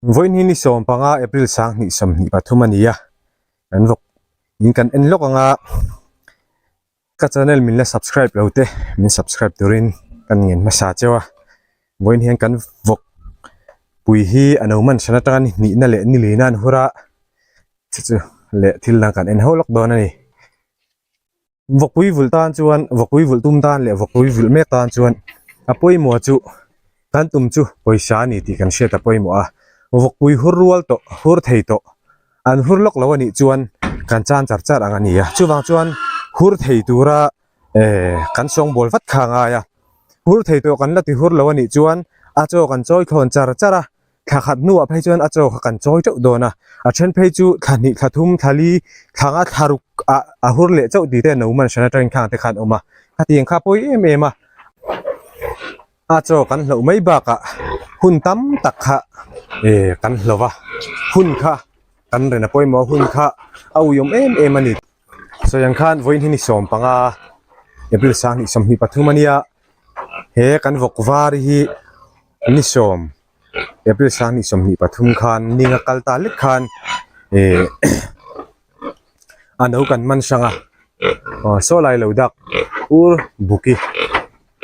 Vawiin hi ni 15 April 2023 a ni a, kan vawk in kan en lawk anga ka channel min la subscribe lo te min subscribe turin kan ngen hmasa cheu a, vawiin hian kan vawk pui hi a no man hran atanga ni hnihna leh ni lina an hur a, chu chu leh thil dang kan en ho lawk dawn a ni. Vawkpui vulh tan chuan vawkpui vulh tum tan leh vawkpui vulh mek tan chuan a pawimawh chu kan tum chu pawisa a ni tih kan hriat a pawimawh a, vawkpui hur rual tawh hur thei tawh an hur lawk lo a nih chuan kan chan char char ang a ni a, chuvang chuan hur thei tura ehh kan sawngbawl vat kha a ngai a, hur thei tawh kan la ti hur lo a nih chuan a chaw kan chawi thlawn char char a. Thla khat hnuah phei chuan a chaw kha kan chawi teuh dawn a, a then phei chu thla hnih, thla thum, thla li, thla nga, thla ruk ah a hur leh chauh tih te no man hran atangin khang te khan awm a, khatiang kha pawi em em a, a chaw kan hloh mai bakah hun tam tak kha eh kan hlo va, hun kha kan ren a pawimawh a hun kha a uiawm em em a ni. Sawi ang khan vawiin hi ni 15 April 2023 a nia, he kan vawk var hi ni sawm April 2023 khan ninga kal ta lek khan eh a no kan man hrang a aw saw lai lo dak ur buki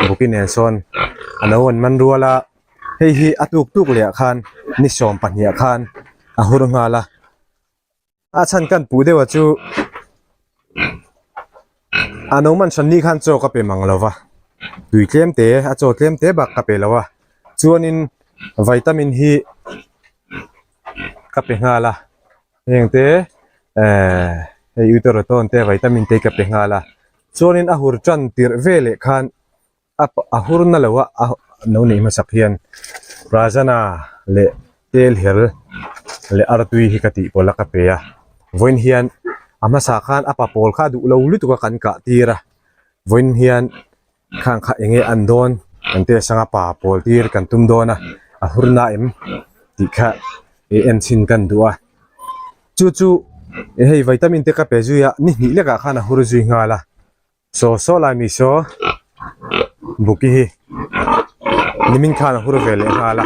buki nen sawn a no an man rual a hei hi a tuk tuk leh ah khan ni sawm pahnih ah khan a hur nghal a. A chhan kan puh deuh a chu a no man hran ni khan chaw ka pe mang lo va tui tlem te a chaw tlem te bak ka pe lo a chuanin vitamin hi ka pe nghal a heng te ehh hei uterotone te vitamin te ka pe nghal a chuanin a hur tan tirh veleh khan. a a hur na lo a a no neih hmasak hian Prazana leh tel her leh artui hi ka tih pawlh a ka pe a vawiin hian a hmasa khan a pa pawl kha a duh lo lutuk a kan kah tir a vawiin hian khang kha eng nge an dawn kan test anga pa pawl tir kan tum dawn a a hur na em tih kha ih en chhin kan duh a chu chu hei vitamin te ka pe zui a ni hnih lekah khan a hur zui nghal a. Saw saw lai mi saw buki hi nimin khan a hur ve leh nghal a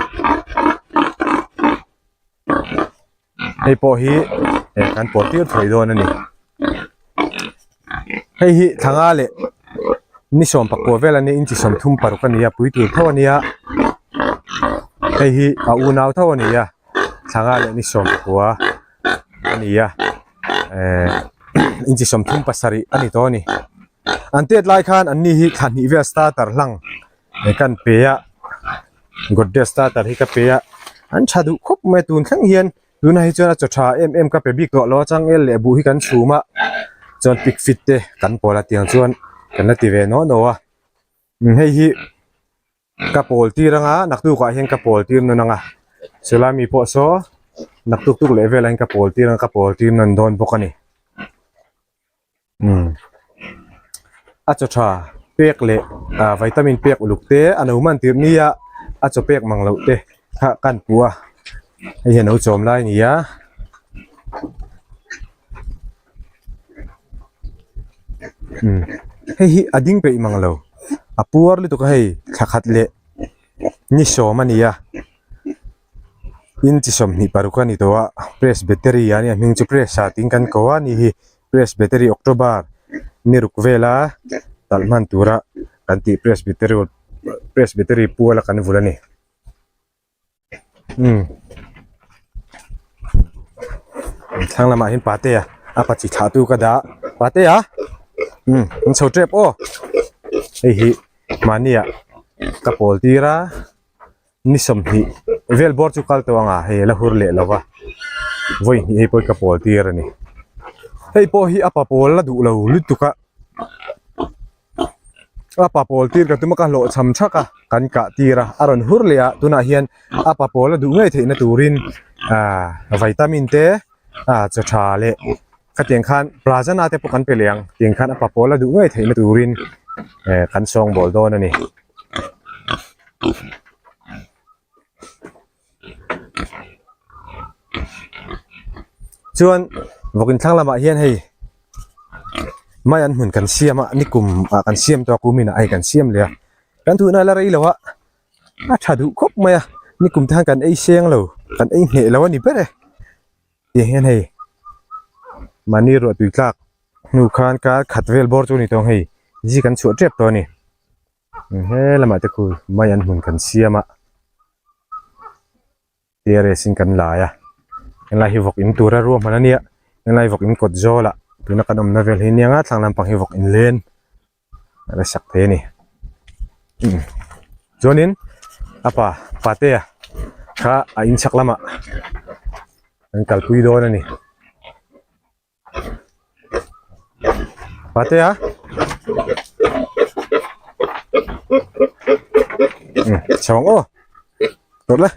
hei pawh hi eh kan pawh tir thei dawn a ni hei hi thla nga leh ni sawm pakua vel a nia inchi 36 a ni a pui tur tho a nia hei hi a unau tho a ni a thla nga leh ni 19 a ni a eh inchi 37 a ni tawh a ni an tet lai khan an ni hi thla hnih vel starter hlang eh kan pe a godrej starter hi ka pe a an tha duh khawp mai a tun thleng hian tunah hi chuan a chaw tha em em ka pe bik tawh lo a changel leh buh hi kan chhum a chuan pik fit te kan pawl a tiang chuan kan la ti ve naw naw a hei hi. Ka pawl tir anga naktuk ah hian ka pawl tir nawn anga chulai mi pawh saw naktuk tuk leh velah hian ka pawl tir anga ka pawl tir nawn dawn bawk a ni umm a chaw tha pek leh ah vitamin pek uluk te a no man tirh nia a chaw pek mang loh te kha kan puh a hei hian a lo chawm lai a ni a. Umm hei hi a ding peih mang lo a puar lutuk a hei thla khat leh ni sawm a ni a inchi 26 a ni tawh a press battery a nia hming chu press ah tiin kan ko a ni hi press battery october ni ruk vela talh hman tura kan tih press battery press battery puala kan vul a ni. Umm thlang lamah hian patea a pa chi thlah tu ka dah patea umm an chho tep aw hei hi mahnia ka pawl tir a ni 20 vel bawr chu kal tawh ang a hei a la hur leh lo va vawi hnih hei pawh hi ka pawl tir a ni hei pawh hi a pa pawl la duh lo lutuk a. A pa pawl tir ka tum a ka hlawh cham thak a kan kah tir a a rawn hur leh a tunah hian a pa pawl a duh ngei theihna turin ah vitamin te ah chaw tha leh khatiang khan plazana te pawh kan pe leh ang tiang khan a pa pawl a duh ngei theihna turin eh kan sawngbawl dawn a ni. Chuan vawkin thlang lamah hian hei mai an hmun kan siam a nikum ah kan siam tawh a kumin ah hei kan siam leh a kan tuhna la rei lo a a tha duh khawp mai a nikum te khan kan ei seng lo. Kan ei hneh lo a ni ber e. Tiang hian hei mahni ruah tui tlak hnu khan kar khat vel bawr chu a ni tawh ang hei zi kan chhuah tep tawh a ni. He lamah te khu mai an hmun kan siam a. Terrace in kan lai a helai hi vawk in tura ruahman a nia helai vawk in kawt zawl ah tuna kan awmna vel hi nia thlang lampang hi vawk in len a la sak thei a ni chuanin a pa patea kha a in chhak lamah an kalpui dawn a ni. Patea chho ang aw tawrh le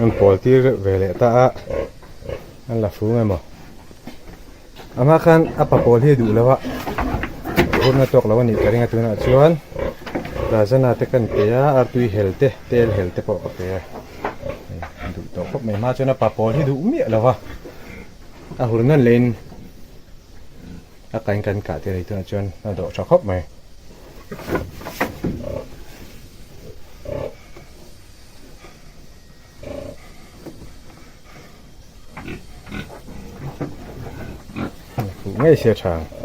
an pawl tir ve leh ta a an la fung emaw A hma khan a pa pawl hi a duh lo a, hurna tawk lo a nih ka ring a tunah chuan Razana te kan pe a, artui hel te, tel hel te pawh ka pe a, duh tawh khawp mai. A hma chuan a pa pawl hi duh miah lo va, a hur nawn leh in a kain kan kah tir a ni tunah chuan a dawh tha khawp mai. Fuh ngei sia tha ang.